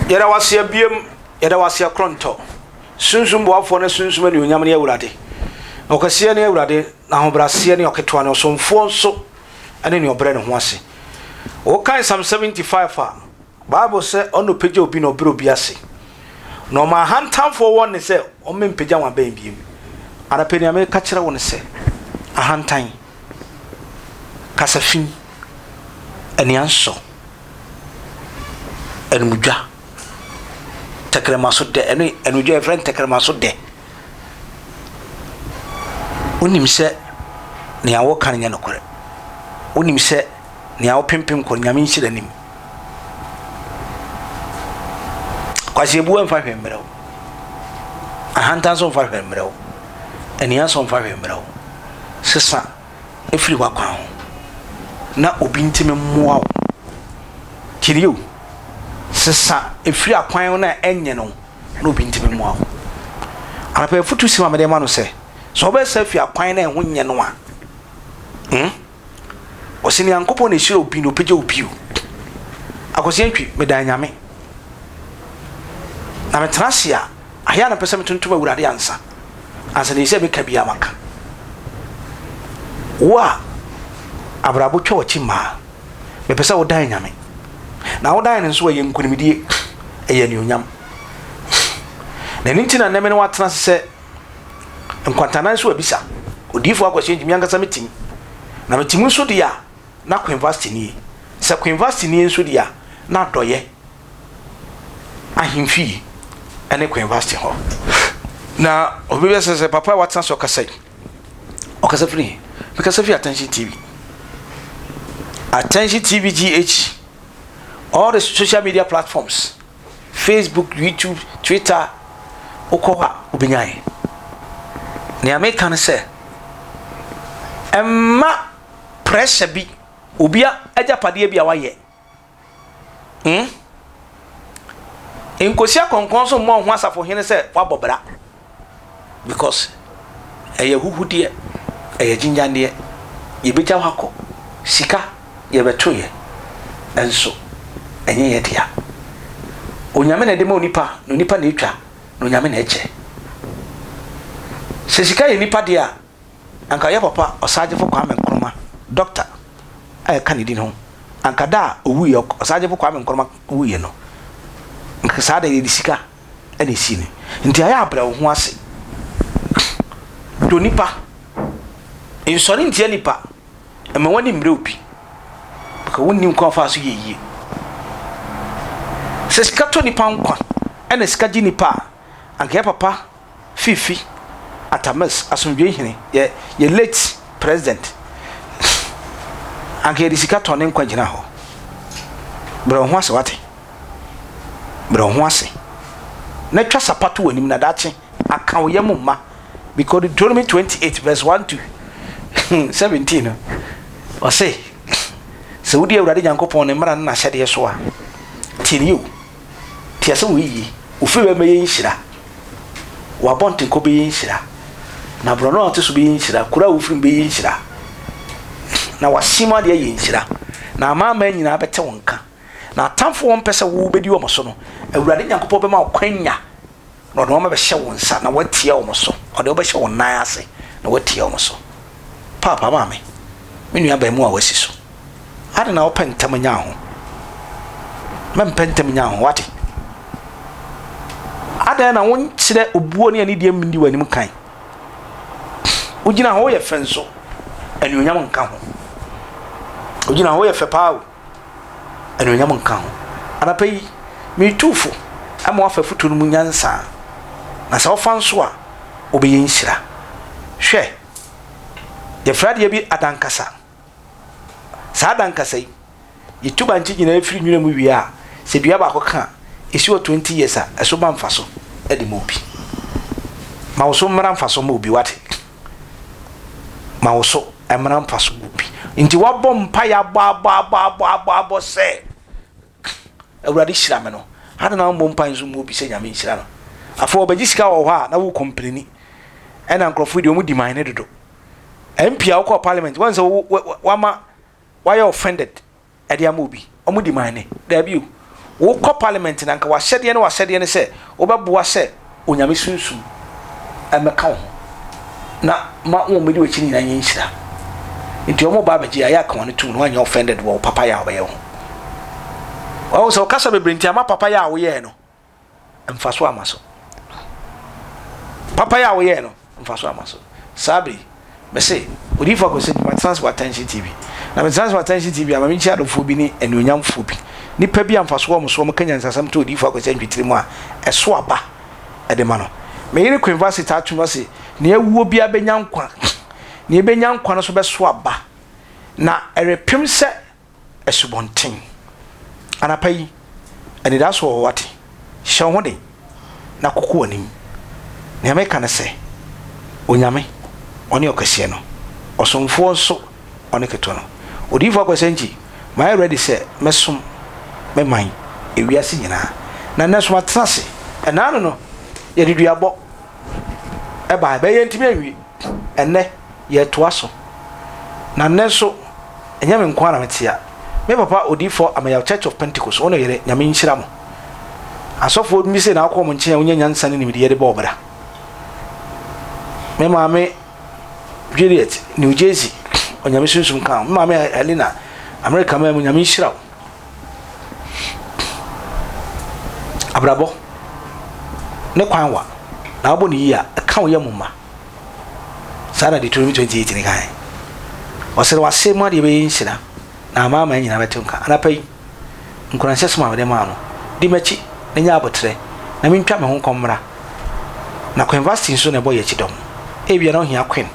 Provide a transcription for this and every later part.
Yɛda wo ase abiem, yɛda wo ase akorɔntɔ. Sunsum boafoɔ ne sunsum anuonyam ne Awurade. Na ɔkɛseɛ ne Awurade, na ahobrɛaseɛ ne ɔketewa ne ɔsomfoɔ nso ne nea ɔbrɛ ne ho ase. Wokan Psalm 75 a, Bible sɛ ɔna ɔpagya obi na ɔbrɛ obi ase. Na ɔma ahantanfoɔ wɔn ne sɛ ɔmmɛmpagya wɔn abɛn biem. Anɔpa nea meka kyerɛ wo ne sɛ, ahantan, kasa fi, aniansɔ, animdwa, tɛkrɛma so dɛ, ɛno animdwa yɛfrɛ no tɛkrɛma so dɛ. Wonim sɛ nea wɔka no nyɛ nokorɛ. Wonim sɛ nea wopempem kɔ no Nyame nhyira nim. Kwasi Abuwa mfa hwɛ mmerɛ wo. Ahantan nso mfa hwɛ mmerɛ wo. Ania nso mfa hwɛ mmerɛ wo. Sesa firi w'akwan ho na obi ntumi mmoa wo. Kyerɛ o, sesa firi akwan no a ɛnyɛ no na obi ntumi mmoa wo. Anapa afutu sɛm a mede ma no sɛ, sɛ wobɛsa afiri akwan no a ɛho nyɛ no a, hmm? Ɔse Nyankopɔn na ɛhyira obi na ɔpagya obi o. Akwasi Antwi, meda Nyame. Na metena ase a, ayɛ a na mepɛ sɛ metontom Awurade ansa. Ansa na sɛ meka biara maka. Wo a abrabɔ twa w'akyi mmaa, mepɛ sɛ wodan Nyame. Na wodan no nso ɛyɛ nkunimdie, ɛyɛ anuonyam. Na ɛno nti na nnɛ me ne wo atena ase sɛ Nkwantanan nso abisa. Odiyifoɔ Akwasi Antwi, me ankasa me tim. Na me tim nso deɛ a, na Queen Vasti nie. Sɛ Queen Vasti nie nso deɛ a, na Adɔeɛ ahemfie ne Queen Vasti hɔ. Na obi bɛsɛ sɛ papa a watena so ɔkasa yi, ɔkasa firi he? Mekasa firi Attention TV. Attention TV GH, all the social media platforms. Facebook, YouTube, Twitter, wokɔ hɔ a wobɛnya yɛn. Nea meka ne sɛ, mma pressure bi, obi agyapadeɛ bi a wayɛ, hmm? Nkosi akɔnkɔn so mmɔ ho asafohene sɛ wabɔ bra. Because ɛyɛ ahuhudeɛ, ɛyɛ gyingyandeɛ, yɛbɛgya wo akɔ, sika yɛbɛto yɛ, nso ɛnyɛ yɛ dea. Onyame na ɛde ma onipa, na onipa na ɛtwa, na Onyame na ɛkyɛ. Sɛ sika yɛ nipa deɛ a, anka yɛ papa Ɔsaagyefo Kwame Nkrumah, Doctor a yɛka ne din ho, anka da a ɔwuiɛ, Ɔsaagyefo Kwame Nkrumah wuiɛ no, anka saa da yɛde sika na esi no. Nti ayɛ a brɛ wo ho ase. Dɔ nipa. Nsɔre ntia nipa. Mma w'ani mmere obi. Because wonnim kwan ɔfaa so yɛ yie. Sɛ sika tɔ nipa nkwa ɛna sika gye nipa a, anka yɛ papa Fifi Atta Mills, asomdwoe hene, yɛ yɛ late president, anka yɛde sika tɔ ne nkwa gyina hɔ. Brɛ wo ho ase wate. Brɛ wo ho ase na twa sapa to w'anim na daakye aka wo yam mma because Deuteronomy 28 verse 1 to 17 no ɔse sɛ wodi Awurade Nyankopɔn ne mmara ne n'ahyɛdeɛ so a tie ne o tie asɛm wɔ yiye ofiri bɛ bɛyɛ nhyira w'abɔntenkɔ bɛyɛ nhyira na borɔno a ɔte so bɛyɛ nhyira kuro a wofiri mu bɛyɛ nhyira na w'asim adeɛ yɛ nhyira na amanaman nyinaa bɛte wo nka Na atamfo a wɔmpɛ sɛ wobedi wɔn so no, Awurade Nyankopɔn bɛma wo kwan nya, na ɔde wɔn abɛhyɛ wo nsa, na woatia wɔn so. Ɔde wo bɛhyɛ wo nan ase, na woatia wɔn so. Paapa, maame, me nua abaamua a woasi so, adɛn na wopɛ ntɛm nya ho? Mɛmpɛ ntɛm nya ho, wate? Adɛn na wonkyerɛ obuo ne anidie mndi w'anim kan? Wogyina hɔ woyɛ fɛ nso, anuonyam nka ho. Wogyina hɔ woyɛ fɛ paa o. anuonyam nka ho. Anapa yi, meretu wo fo ma woafa afotu no mu nyansa, na sɛ wofa nso a, wobɛyɛ nhyira. Hwɛ! Yɛfrɛ adeɛ bi adankasa. Saa adankasa yi, yɛtu bankye nyinaa firi nwura mu wie a, sɛ dua baako ka a, ɛsi hɔ 20 years a, ɛso ba mfaso de ma obi. Ma wo so mmra mfaso ma obi, wate? Ma wo so mmra mfaso ma obi. Nti wabɔ mpaeɛ abɔ abɔ abɔ abɔ abɔ abɔ sɛ Awurade hyira me no. Adɛn na wommɔ mpaeɛ nso ma obi sɛ Nyame nhyira no? Afei ɔbɛgye sika wɔ hɔ a na wo kɔmpleni. Ɛna nkurɔfoɔ deɛ wɔn di man ne dodo. MP a wokɔɔ parliament wɔn sɛ wama wayɛ offended. ɛde ama obi. Wɔn di man ne? Daabi o. Wokɔ parliament no anka w'ahyɛdeɛ ne w'asɛdeɛ ne sɛ wobɛboa sɛ Onyame sunsum mmɛka wo ho na ma wɔn bɛdi w'akyi no nyinaa nyɛ nhyira. Nti wɔn ba abɛgye a, yɛ a ka wɔn ano tom na woanyɛ offended wɔ wo papayɛ a wɔbɛyɛ wo ho. Wahu sɛ wokasa bebree nti ama papayɛ a woyɛɛ no mfaso ama so. Papayɛ a woyɛɛ no mfaso ama so. Saa bere yi, mese, Odiyifo Akwasi Antwi, matena ase wɔ Attention TV. Na metena ase wɔ Attention TV a, ma minkyia adɔfoɔ bi ne anuonyamfoɔ bi. Nnipa bi a mfaso wɔ wɔn so, wɔka nyansasɛm to Odiyifo Akwasi Antwi tirim a, ɛso aba de ma no. Me yere Queen Vasti taa tom ase, Nea awuo biara bɛnya nkwa, nea ɛbɛnya nkwa no nso bɛso aba, na ɛrepem sɛ asubɔnten. Anapa yi, anidaso wɔ hɔ, woate? Hyɛ wo ho den na koko w'anim. Nea meka ne sɛ, Onyame, ɔne ɔkɛseɛ no, ɔsomfoɔ nso ɔne ketewa no. Odiyifoɔ Akwasi Antwi, mayɛ ready sɛ mɛsom me man, ewiase nyinaa. Na nnɛ nso matena ase. Ɛnaa no no, yɛde duabɔ baeɛ, bɛyɛ yɛntumi anwie. Ɛnnɛ, yɛretoa so. Na nnɛ nso, ɛnyɛ me nko ara na mete ha. Me papa Odiyifoɔ Ameyaw Church of Pentecost, wo ne yere, Nyame nhyira mo. Asɔfoɔ bi sei na wokɔ wɔn nkyɛn a wonya nyansa ne nimdeɛ de bɔ wo bra. Me maame Juliet, New Jersey, Onyame sunsum ka ho. Me maame Helena, America man mu, Nyame nhyira wo. Abrabɔ ne kwan wa na wobɔ no yie a, ɛka wo yam ma. Saa na Deuteronomy 28 no kae. Ɔsɛ w'ase mu adeɛ bɛyɛ nhyira, na amanaman nyinaa bɛte nka. Anapa yi, nkuranhyɛ som a mede maa no, di m'akyi na nya aboterɛ, na mentwa me ho nkɔ mmra. Na Queen Vasti nso na ɛbɔ yɛn akyi dɔm. Ebia na wohia Queen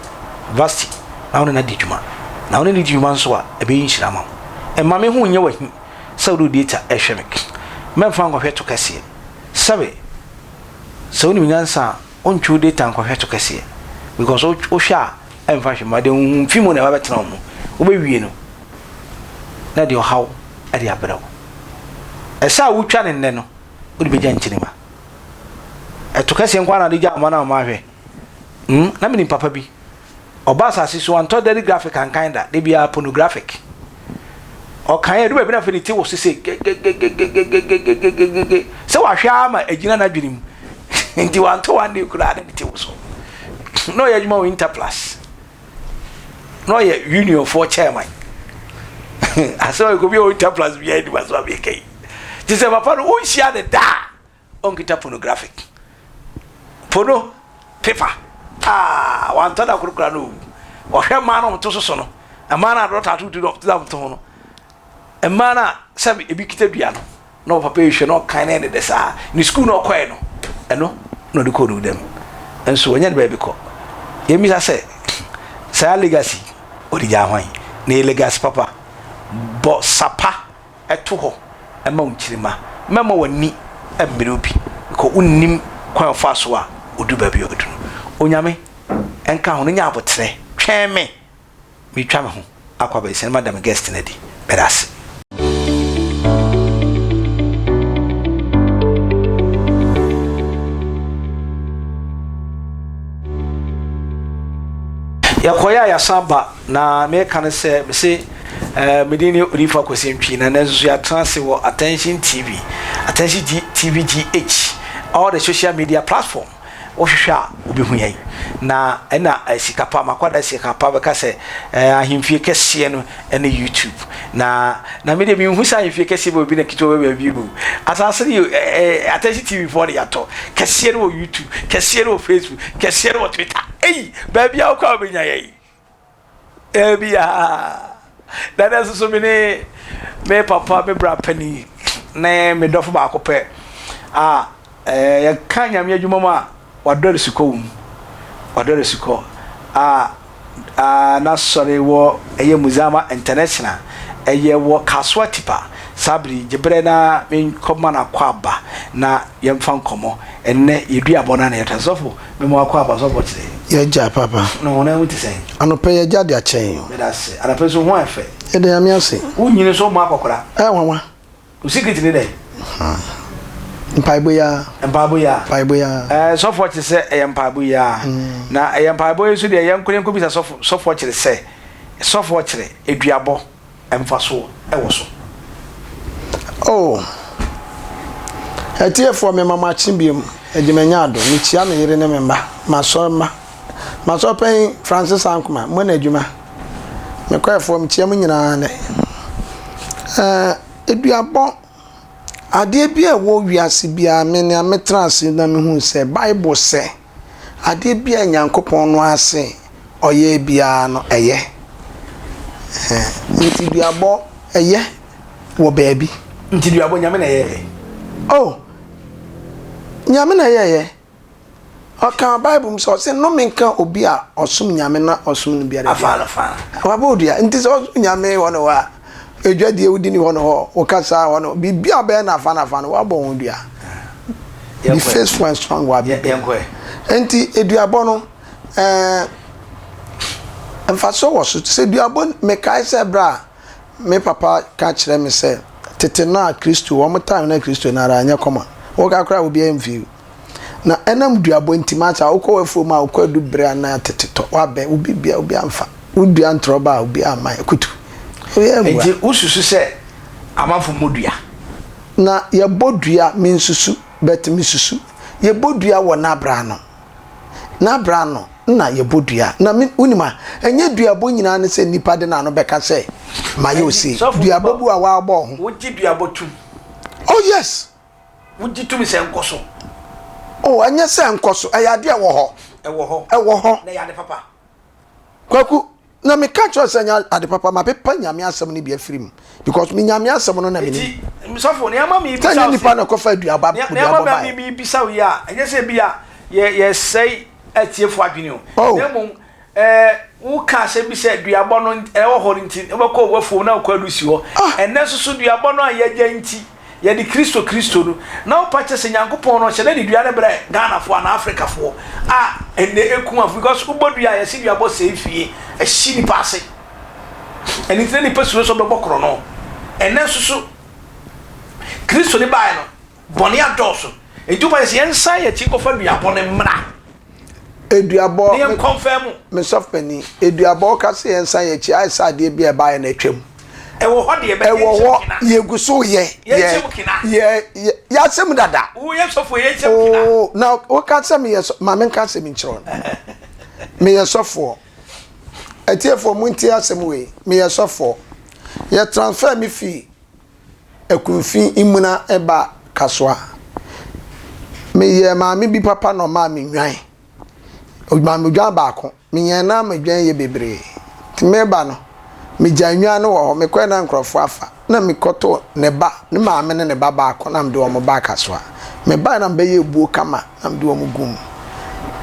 Vasti na wo ne no adi dwuma. Na wo ne no di dwuma nso a, ɛbɛyɛ nhyira ama wo. Mma me ho nyɛ wo ahi sɛ wode wo data rehwɛ me. Mɛmfa nkɔhwɛ to kɛseɛ. Sɛbe, sɛ wonim nyansa a, Wontwe wo data nkɔhwɛ to kɛseɛ because wohwɛ a ɛmfa hwee mma. Deɛ honhom fi mu na ɛba bɛtena wo mu. Wobɛwie no na ɛde ɔhaw de abrɛ wo. Ɛsɛ a wotwa no nnɛ no wode bɛgya nkyirimma. Ɛto kɛseɛ nko ara na wode gya wo mma no a wɔn ahwɛ. Hmm, na menim papa bi. Ɔba asase so wantɔ daily graphic ankan da, da biara pornographic. Ɔkan a, ɛdu baabi na afei ne ti wɔ so sɛ gegegegegegegegege sɛ wahwɛ ara ma agyina n'adwene mu. Nti wantɔ one day koraa na ne ti wɔ so. Na ɔyɛ adwuma wɔ Interplus. Na ɔyɛ unionfoɔ chairman. Asɛ ɔyɛ kɔbi wɔ Interplus biara anim asɛm a meka yi. Te sɛ papa no wonhyia ne da a ɔnkita pornographic pono paper a wantɔ da koro koraa na owu ɔhwɛ mmaa na ɔmo soso no mmaa na adɔta ato tu na ɔmo to ho no mmaa na sɛbi ebi kita dua no na ɔpapa yi hwɛ na ɔkan na ɛdedɛ saa ne sukuu na ɔkɔɛ no ɛno na ɔde kɔɔ no dɛm nso wɔnyɛ ne baabi kɔ yɛmmisa sɛ saa legacy ɔde gyaa hwan na yɛ legacy papa bɔ sapa to hɔ ma wo nkyirimma. Mɛmma w'ani mmere obi, because wonnim kwan a ɔfaa so a ɔduru baabi a ɔadu no. Onyame nka ho no nya aboterɛ, twɛn me, meretwa me ho akɔ abɛsia na mada me guest no adi. Meda ase. Yɛkɔeɛ a yɛasan aba na meka no sɛ mese eh, me din ne Odiyifo Akwasi Antwi na nnɛ nso so yɛatena ase wɔ Attention TV, Attention G, TV GH, all the social media platform wohwehwɛ a wobɛhu yɛn na ɛna eh, sika pa makwada sika pa bɛka sɛ eh, ahemfie kɛseɛ no ɛne YouTube na na me deɛ menhu sɛ ahemfie kɛseɛ bɛ obi na ketewa bɛ baabi o asase no yɛ eh, eh, Attention TV foɔ de yɛatɔ kɛseɛ no wɔ YouTube kɛseɛ no wɔ Facebook kɛseɛ no wɔ Twitter ei baabi a wokɔ a wobɛnya yɛn baabi a na dɛ nso so me ne me papa me bra panin ne me dɔfo baako pɛ a ɛɛ yɛka nyame adwuma mu a wadɔre sukɔ wɔ mu wadɔre sukɔ a a n'asɔre wɔ ɛyɛ Muzama International ɛyɛ wɔ Kasoa Tipa saa bere gye berɛ na menkɔma no akɔ aba na yɛmfa nkɔmmɔ ɛnnɛ yɛdua bɔ no na yɛtɔ sɔfo Mema wakɔ aba sɔfo kyerɛ. Yɛgya papa. Na wɔn ho te sɛn? Anɔpa yi yɛgya de akyɛn. Meda ase. Anɔpa nso ho ayɛ fɛ. Yɛda Nyame ase. Wo nyini nso mmɔ akɔkora. Ɛyɛ nwanwa. Wo secret ne dɛn? Mpaebɔ yi ara. Mpaebɔ yi ara. Mpaebɔ yi ara. Ɛɛ sɔfoɔ kyerɛ sɛ ɛyɛ mpaebɔ yi ara. Na ɛyɛ mpaebɔ yi nso deɛ yɛnkɔ yɛnkɔ bisa sɔfo sɔfoɔ kyerɛ sɛ sɔfoɔ kyerɛ eduabɔ mfasoɔ ɛwɔ so. Oh. Atiefoɔ mema mo akye biom. Agyimanya Ado. Mekyia me yere ne me mma. M'asɔre mma. M'asɔre panyin Francis Ankoma, mo na adwuma. Me kwaefoɔ mekyia mo nyinaa nɛ. Ɛɛ aduabɔ adeɛ bi a ɛwɔ wiase biara me nea metena ase na mehu sɛ Bible sɛ adeɛ bi a Nyankopɔn no ase ɔyɛ biara no ɛyɛ. Ɛɛ nti duabɔ ɛyɛ wɔ baabi. Nti duabɔ Nyame na ɛyɛɛ? Oh, Nyame na ɛyɛɛyɛ. Ɔka wɔ Bible mu sɛ ɔse nnome nka obi a ɔsom Nyame na ɔsom no biara biara. Afa Wabɔ odua. Nti sɛ ɔsom Nyame hɔ ne hɔ a, edwadie wodi ni hɔ ne hɔ, wo kasa hɔ ne hɔ, biribi a ɔbɛyɛ no afa no afa no, wabɔ ho dua. Be faithful and strong wɔ abibire. Nti eduabɔ no, ɛɛ, mfasoɔ wɔ so. Sɛ duabɔ, mekae sɛ berɛ a Me papa ka kyerɛ me sɛ tete no a Kristo, wɔn time na Kristo no ara anyɛ common. Woka koraa obiara mfi. Na ɛnam duabɔ nti masa wokɔ w'afuom a wokɔ adu bere a na tete tɔ wabɛn obi bia obi amfa. Wodua ntorɔba a obi amma kutu. Obiara mmua. Nti wosusu sɛ amanfo mmɔ dua? Na yɛbɔ dua, mensusu but mesusu. Yɛbɔ dua wɔ n'abra ano. N'abra ano na yɛbɔ dua. Na me, wonim a, ɛnyɛ duabɔ nyinaa ne sɛ nnipa de n'ano bɛka sɛ, Mayɛ ose. Duabɔ bi wɔ a woabɔ wo ho. Wogye duabɔ tom? Oh, yes. Wogye tom sɛ ɛnkɔ so? Oh, ɛnyɛ sɛ ɛnkɔ so. Ɛyɛ adeɛ a ɛwɔ hɔ. Ɛwɔ hɔ. Ɛwɔ hɔ. Na ɛyɛ ade papa. Kwaku, na meka kyerɛ sɛ ɛnyɛ ade papa, mapepa Nyame asɛm no bi afiri mu. Because me Nyame asɛm no na menim. Eti, sɔfo, nea ama mebisa wo sɛ. Sɛ ɛnyɛ nipa na ɛkɔfa duaba, duabɔ baeɛ. Nea ama mebisa wo yi a, ɛnyɛ sɛ bi a yɛ yɛsɛe atiefo adwene o. Oh. Na mmom ɛɛ woka asɛm bi sɛ duabɔ no ɛwɔ hɔ no nti wobɛkɔ w'afuom na wokɔ adu si hɔ. Ah. Ɛnnɛ nso so duabɔ no a yɛagya nti yɛde Kristo Kristo no na wopa kyɛ sɛ Nyankopɔn no ɔhyɛ dɛ de dua no brɛ Ghanafoɔ anaa Afrikafoɔ a ɛnnɛ ɛku afo because wobɔ dua a yɛse duabɔ sɛe fie ɛhye nipa ase ɛno nti na nipa suro sɛ ɔbɛbɔ korɔno. Ɛnnɛ nso so Kristo ne baeɛ no Bɔne adɔɔso. Enti wopɛ sɛ yɛnsan yɛn akyi nkɔfa duabɔ no mmra. Eduabɔ, Na yɛnkɔmfɛn mu. Me sɔfo panin, eduabɔ woka sɛ yɛnsan yɛn akyi ayɛ sɛ adeɛ bi a ɛbaeɛ na atwam. Ɛwɔ hɔ deɛ, bɛt Ɛwɔ yɛnkyɛm hɔ, kena. yɛgu so yɛ. Yɛnkyɛm kena. Yɛ, yɛ, yɛasɛ mu dada. Woyɛ sɔfo, yɛnkyɛm kena. Oo, na woka sɛ meyɛ sɔ, ma menka asɛm nkyerɛ wo. Meyɛ sɔfoɔ. Atiefoɔ, montie asɛm wei. Meyɛ sɔfoɔ. Yɛ transfer me fii Akumfi Imuna ba Kasoa. Meyɛɛ maame bi papa na ɔmaa me nnwan. Ɔmaa me odwan baako. Menyɛn na me dwan yɛ bebree. Nti meba no, megyaa nnwan no wɔ hɔ. Mekɔɛ na nkurɔfoɔ afa. Na mekɔtoo ne ba, ne maame ne ne ba baako na mede wɔn baa Kasoa. Mebae na mebɛyɛɛ buo kama na mede wɔn guu mu.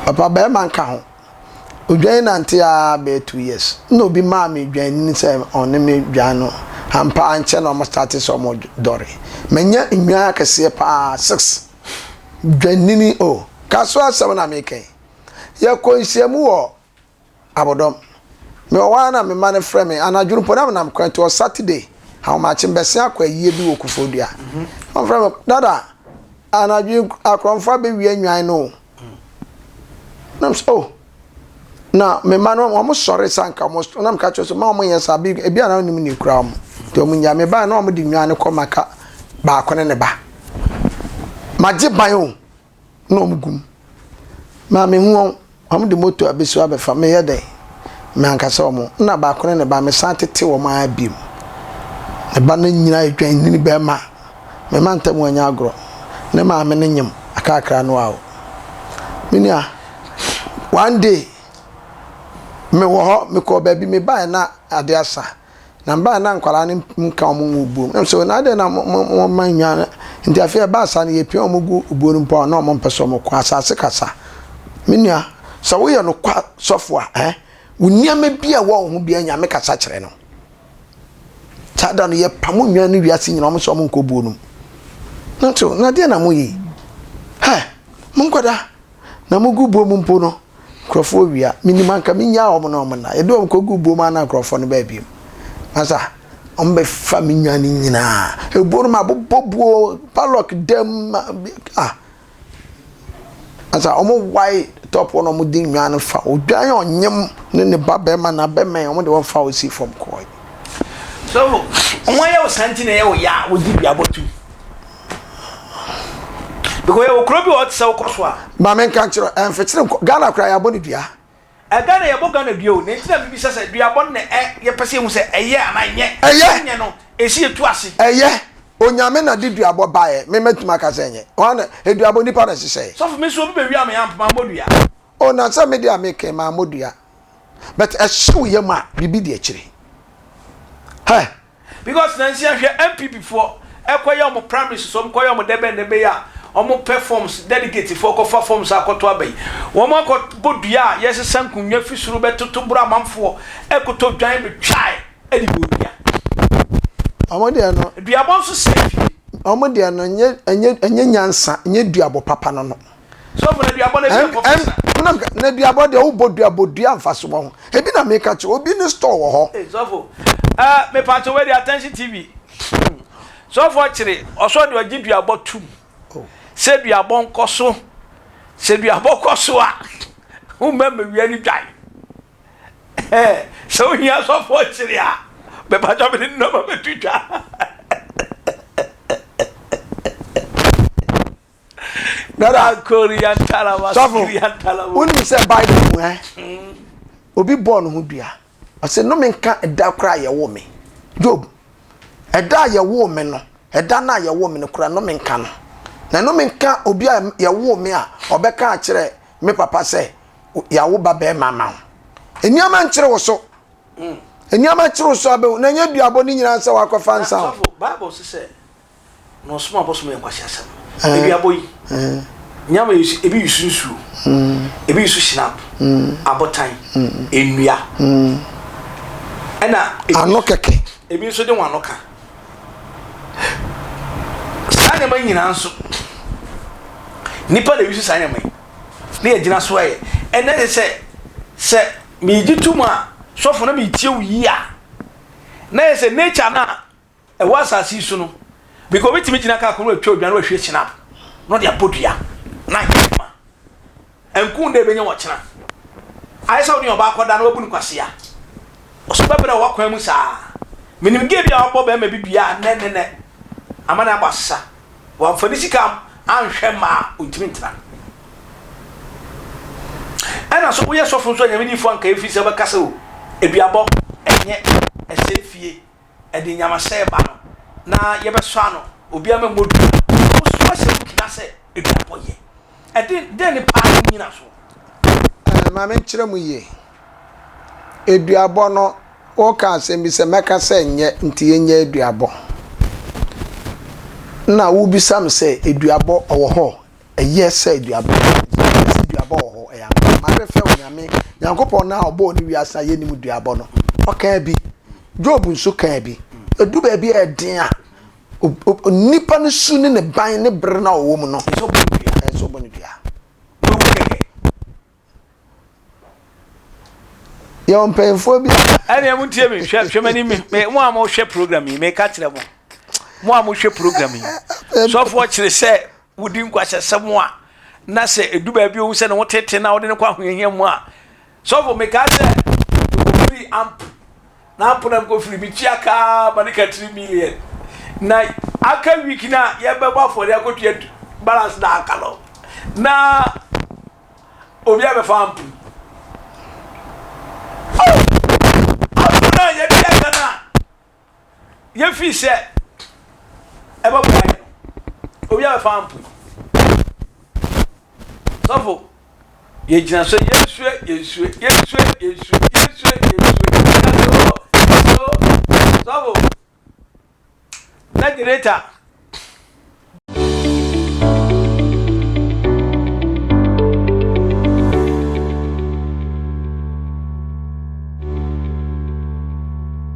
Papa barima nka ho. Odwan nante ara bɛyɛ 2 years na obi maa me dwanini sɛ ɔne me dwan no. Ampa ankyɛ na ɔmo starte sɛ ɔmo dɔre. Manya nnwan akɛseɛ paa six dwanini o. Kasoa asɛm na meka yi. Yɛkɔ nhyiamu wɔ Abɔdɔm. Mewɔ hɔ ara na me mma no frɛ me anadwo no mpo na menam kwan to wɔ Saturday ahomakye mebɛsen akɔ ayie bi wɔ Koforidua. Wɔfrɛ me, Dada anadwo yi akorɔmfoɔ abɛwia nnwan no o. Na mesɛ oh na me mma no wɔn sɔre sɛ anka wɔn na meka kyerɛ sɛ ma wɔn nyɛ saa bi ebi a na wɔn ni kura wɔn nti wɔn nya me ba na wɔn de nwan no kɔ maka baako ne ne ba magye ban o na wɔn gum maa me hu wɔn wɔn de moto abesi abɛfa meyɛ dɛ me ankasa wɔn na baako ne ne ba mesan tete wɔn ara biem ne ba no nyina edwan nini bɛrima. Me mantam anyɛ agorɔ. Ne maame no nyem akrakra no a o. Me nua, one day me wɔ hɔ, me kɔɔ baabi, me baeɛ na ade asa. Na me baeɛ na nkwadaa no nka wɔn ngu buom. Na me sɛ, na adɛn na mo mo mo ma nnwa no? Nti afei ɛbaa saa no yɛpia wɔn gu buo no mpo a na wɔn mpɛ sɛ wɔn kɔ. Asase kasa. Me nua, sɛ woyɛ nokwa sɔfo a, eh, wo nneɛma bi a ɛwɔ wo ho biara Nyame kasa kyerɛ no. Saa da no yɛpamo nnwan no wiase nyina wɔn sɛ wɔn nkɔ buo no mu. Nanso na deɛ na moyɛ yi? Hɛ! Monkɔda! Na mogu buo mu mpo no, nkurɔfoɔ wia. Menim anka menyaa wɔn na wɔn nna. Yɛde wɔn kɔgu buo mu a na nkurɔfoɔ no baa bio. Masa, wɔn bɛfa me nnwan no nyinaa. Ebuo no mabobɔ buo, padlock dam, ah! Asa wɔn wae top hɔ na wɔn de nnwan no fa odwan a ɔnyem ne ne ba bɛrima na bɛmɛn wɔn de wɔn fa osi fam kɔɛ. So wɔn ayɛ wo saa nti na ɛyɛ wo ya a wogye dua bɔ tu. Because yɛwɔ kuro bi wɔ hɔ te sɛ wokɔ so a. Ma menka nkyerɛ wo, ɛmfekyere nkɔ, Ghana koraa yɛabɔ no dua. Ɛ Ghana yɛbɔ Ghana dua o, na nti na mebisa sɛ duabɔ no na ɛ yɛpɛ sɛ yɛhu sɛ ɛyɛ anaa ɛnyɛ. Ɛyɛ. Ɛnyɛ no, ɛsi yɛtu ase. Ɛyɛ. Onyame na de duabɔ baeɛ, me mɛtumi aka sɛ ɛnyɛ. Hwan na, duabɔ nipa na ɛhyehyɛeɛ. Sɔfo me nso obi bɛwia me amp mammɔ dua. Oh na sɛ me deɛ a meka yi mammɔ dua. But ɛhye wo yam a, biribi di akyire. Hɛ! Because nansia hwɛ NPP foɔ ɛkɔ yɛ ɔmo primaries so ɔmo kɔ yɛ ɔmo dɛbɛn dɛbɛn yi a ɔmo pɛ forms delegate foɔ kɔ fa forms akɔto aba yi wɔn akɔ bɔ dua a yɛsesa nkonwa fi soro bɛ toto boro amanfoɔ ɛkotɔ dwan bɛ twae ɛde bɔ dua. Ɔmo deɛ no. Duabɔ nso sɛe fie. Ɔmo deɛ no nyɛ ɛnyɛ ɛnyɛ nyansa nyɛ duabɔ papa no no. Sɔfo na duabɔ no ebi ɛkɔ fisa. Ɛm na duabɔ deɛ wobɔ duabɔ dua nfaso wɔ ho. Ebi na meka kyerɛ obi ne store wɔ hɔ. Ee sɔfo ɛɛ mepatwo wei deɛ attention TV. Sɔfo ɔkyere ɔsɔ deɛ ɔgye duabɔ tum. Oh. Sɛ duabɔ nkɔ so sɛ duabɔ kɔ so a womma mmewia ne dwan. Sɛ wohia sɔfo ɔkyere a mepatwo mede ne nɔma bɛto dwa. Brother, sɔfo, wonim sɛ Bible mu ɛ, obi bɔɔ ne ho dua. Ɔsɛ nnome nka ɛda koraa a yɛwoo me. Job, ɛda a yɛwoo me no, ɛda no a yɛwoo me no koraa nnome nka no. Na nnome nka obi a yɛwoo me a ɔbɛka akyerɛ me papa sɛ yɛawo ba bɛrima ama wo. Nneɛma nkyere wo so. Nneɛma kyere wo so abɛhu. Na ɛnyɛ duabɔ ne nyinaa sɛ wakɔfa nsa o. Sɔfo, Bible sɛ sɛ Na ɔsom abosom yɛ nkwaseasɛm. Aduabɔ yi, nyama yi ebi yi so nsuo, ebi yi so shinap, abotan, nnua, ɛna ano kɛkɛ. Ebi nso de wɔn ano ka. Saa nneɛma nyinaa nso, nipa na ebi so saa nneɛma yi, na yɛgyina so ayɛ. Ɛnna ɛsɛ sɛ sɛ meegye tom a, sɔfo na meetie wo yie a, na yɛ sɛ nature no a Ɛwɔ asase yi so no, because obi tumi gyina kaa kɔn mu atwa odwan na wahwie kyenap na ɔde abɔ dua na ayɛ adwuma. Ɛnko dɛ ebenya wɔ kyena. Ayɛ sɛ wo ne ɔbaa kɔda na wabu no kwasea. Ɔso bɛbrɛ wɔ w'akwan mu saa. Menim gay bi a wabɔ bɛrima bi dua a nnɛ nnɛ nnɛ ama no abɔ asesa. Wamfa ne sika anhwɛ mmaa a ontumi ntena. Ɛna so woyɛ sɔfo nso a Nyame diyifo anka efi sɛ wobɛka sɛ o aduabɔ ɛnyɛ ɛsɛe fie. ɛde nyamasɛe ba no, na yɛbɛsɔ ano, obiara mmɔ dua. Woso ahyɛ wo gyina sɛ aduabɔ yɛ. Ɛde dɛn ne paa ne nnyinasoɔ? Eh, ma menkyerɛ mu yie. Aduabɔ no, woka asɛm bi sɛ mɛka sɛ nyɛ nti yɛnyɛ aduabɔ. Na wobisa me sɛ aduabɔ ɔwɔ hɔ? Ɛyɛ sɛ aduaba, ɛyɛ sɛ duabɔ wɔ hɔ, ɛyɛ ampa. Maame fɛ Onyame, Nyankopɔn no a ɔbɔɔ ne wiase a yɛnnim duabɔ no, ɔkaa bi. Job nso kaa bi. Ɛdu baabi a ɛden a, nipa no su ne ne ban ne bere no a ɔwɔ mu no, ɛsɛ ɔbɔ no dua. Yɛwɔ mpanyinfoɔ bi a. Ɛnna mo ntie mi hwɛ hwɛ m'anim mi mo a mo hwɛ program yi meka kyerɛ mo mo a mo hwɛ program yi sɔfoɔ kyerɛ sɛ wodi nkwahyɛsɛm a na sɛ edu baabi owu sɛ ne ho tete na wɔde ne kɔ ahohiahia mu a sɔfo meka sɛ ofiri amp na amp na mekɔ firi metua kaa ma ne ka 3 million na aka week na yɛbɛbɔ afɔre akɔtua balance na aka no na Obi abɛfa ampu. Oh! Ampu no a yɛde yɛ no a yɛfii sɛ ɛbɛboa yɛ no. Obi abɛfa ampu. Sɔfo, yɛgyina so yɛnsue yɛnsue yɛnsue yɛnsue yɛnsue yɛnsue. Sɔfo, na generator.